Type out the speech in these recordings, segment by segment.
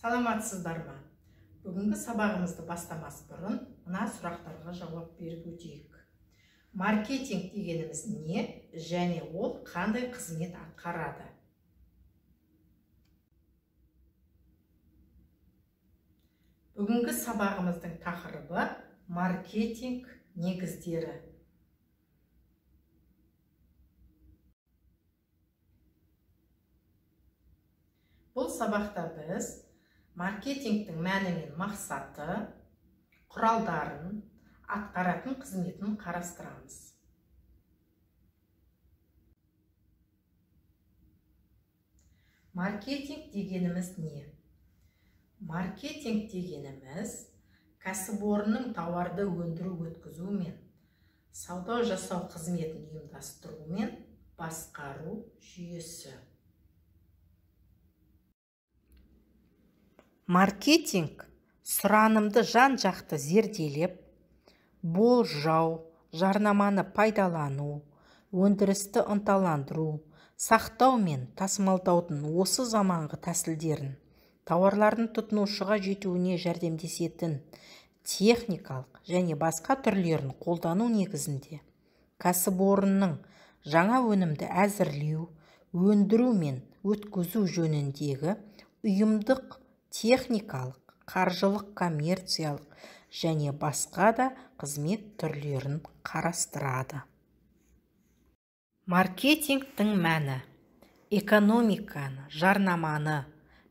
Саламатсыздар ма? Бүгінгі сабағымызды бастамас бұрын мына сұрақтарға жауап беріп өтейік. Маркетинг дегеніміз не және ол қандай қызмет атқарады? Бүгінгі сабағымыздың тақырыбы маркетинг негіздері. Бұл сабақта біз маркетингтің мәні мен мақсаты, құралдарын, атқаратын қызметін қарастырамыз. Маркетинг дегеніміз не? Маркетинг дегеніміз кәсіпорынның тауарды өндіру, өткізу мен сауда жасау қызметін ұйымдастыру мен басқару жүйесі. Маркетинг сұранымды жан-жақты зерделеп, болжау, жарнаманы пайдалану, өндірісті ынталандыру, сақтау мен тасымалдаудың осы заманғы тәсілдерін, тауарлардың тұтынушыға жетуіне жәрдемдесетін техникалық және басқа түрлерін қолдану негізінде кәсіпорынның жаңа өнімді әзірлеу, өндіру мен өткізу жөніндегі ұйымдық, техникалық, қаржылық, коммерциялық және басқа да қызмет түрлерін қарастырады. Маркетингтің мәні экономиканы, жарнаманы,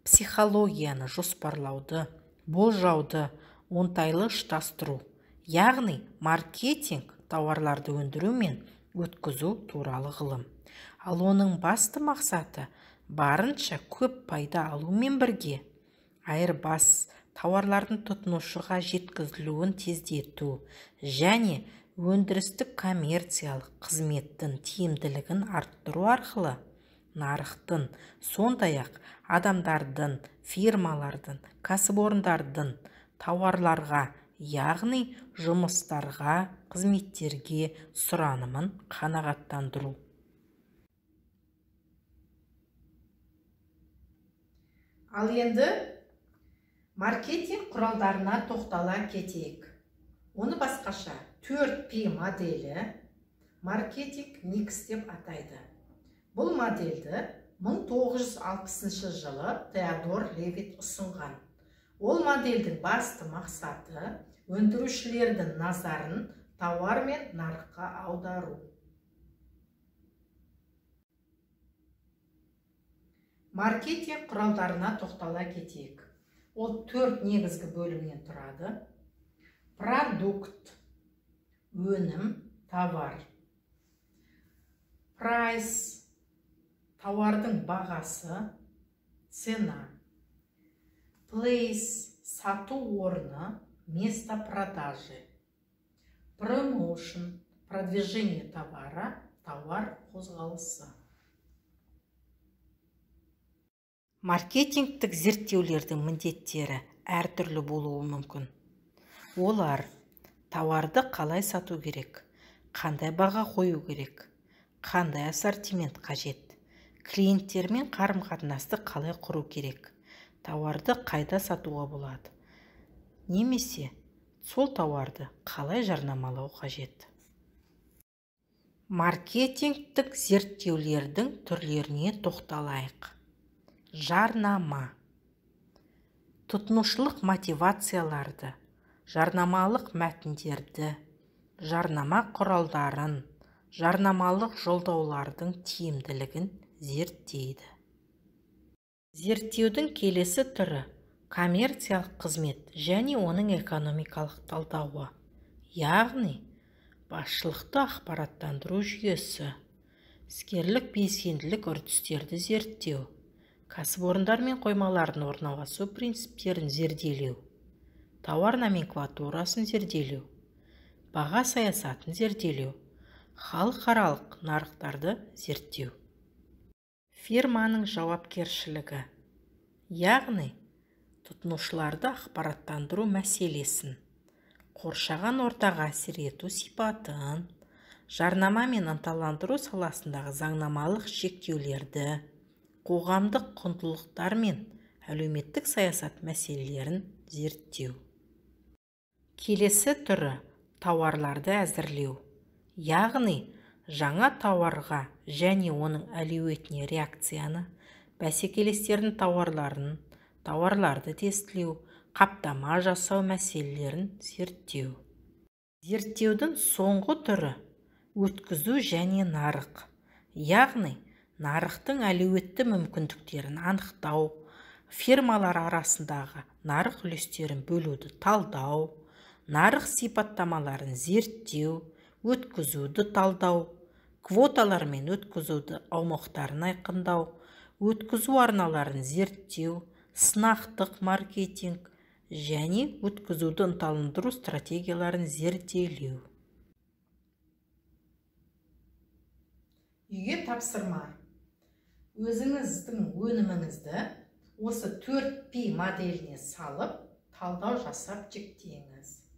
психологияны жоспарлауды, болжауды оңтайлы ұштастыру, яғни маркетинг тауарларды өндіру мен өткізу туралы ғылым. Ал оның басты мақсаты барынша көп пайда алумен бірге айырбас тауарлардың тұтынушыға жеткізілуін тездету және өндірістік коммерциялық қызметтің тиімділігін арттыру арқылы нарықтың, сондай-ақ адамдардың, фирмалардың, кәсіпорындардың тауарларға, яғни жұмыстарға, қызметтерге сұранымын қанағаттандыру. Ал енді маркетинг құралдарына тоқтала кетейік. Оны басқаша 4P моделі маркетинг микс деп атайды. Бұл модельді 1960 жылы Теодор Левит ұсынған. Ол модельдің басты мақсаты өндірушілердің назарын тауар мен нарыққа аудару. Маркетинг құралдарына тоқтала кетейік. Ол 4 негізгі бөлімнен тұрады. Продукт, өнім, товар. Прайс, тауардың бағасы, цена. Place, сату орны, место продажи. Промоушен, продвижение товара, тауар қозғалысы. Маркетингтік зерттеулердің міндеттері әртүрлі болуы мүмкін. Олар тауарды қалай сату керек, қандай баға қою керек, қандай ассортимент қажет, клиенттермен қарым-қатынасты қалай құру керек, тауарды қайда сатуға болады, немесе сол тауарды қалай жарнамалау қажет. Маркетингтік зерттеулердің түрлеріне тоқталайық. Жарнама. Тұтынушылық мотивацияларды, жарнамалық мәтіндерді, жарнама құралдарын, жарнамалық жолдаулардың тиімділігін зерттейді. Зерттеудің келесі түрі коммерциялық қызмет және оның экономикалық талдауы, яғни басшылықты ақпараттандыру жүйесі, іскерлік белсенділік үрдістерді зерттеу, кәсіпорындар мен қоймалардың орналасу принциптерін зерделеу, тауар номенклатурасын зерделеу, баға саясатын зерделеу, халықаралық нарықтарды зерттеу. Фирманың жауапкершілігі, яғни тұтынушыларды ақпараттандыру мәселесін, қоршаған ортаға әсер ету сипатын, жарнама мен ынталандыру саласындағы заңнамалық шектеулерді, қоғамдық құндылықтар мен әлеуметтік саясат мәселелерін зерттеу. Келесі түрі тауарларды әзірлеу, яғни жаңа тауарға және оның әлеуетіне реакцияны, бәсекелестердің тауарларын, тауарларды тестілеу, қаптама жасау мәселелерін зерттеу. Зерттеудің соңғы түрі өткізу және нарық, яғни нарықтың әлеуетті мүмкіндіктерін анықтау, фирмалар арасындағы нарық үлестерін бөлуді талдау, нарық сипаттамаларын зерттеу, өткізуді талдау, квоталар мен өткізуді аумақтарын айқындау, өткізу арналарын зерттеу, сынақтық маркетинг және өткізуді ынталандыру стратегияларын зерделеу. Үйге тапсырма. Өзіңіздің өніміңізді осы 4P моделіне салып, талдау жасап жіктеңіз.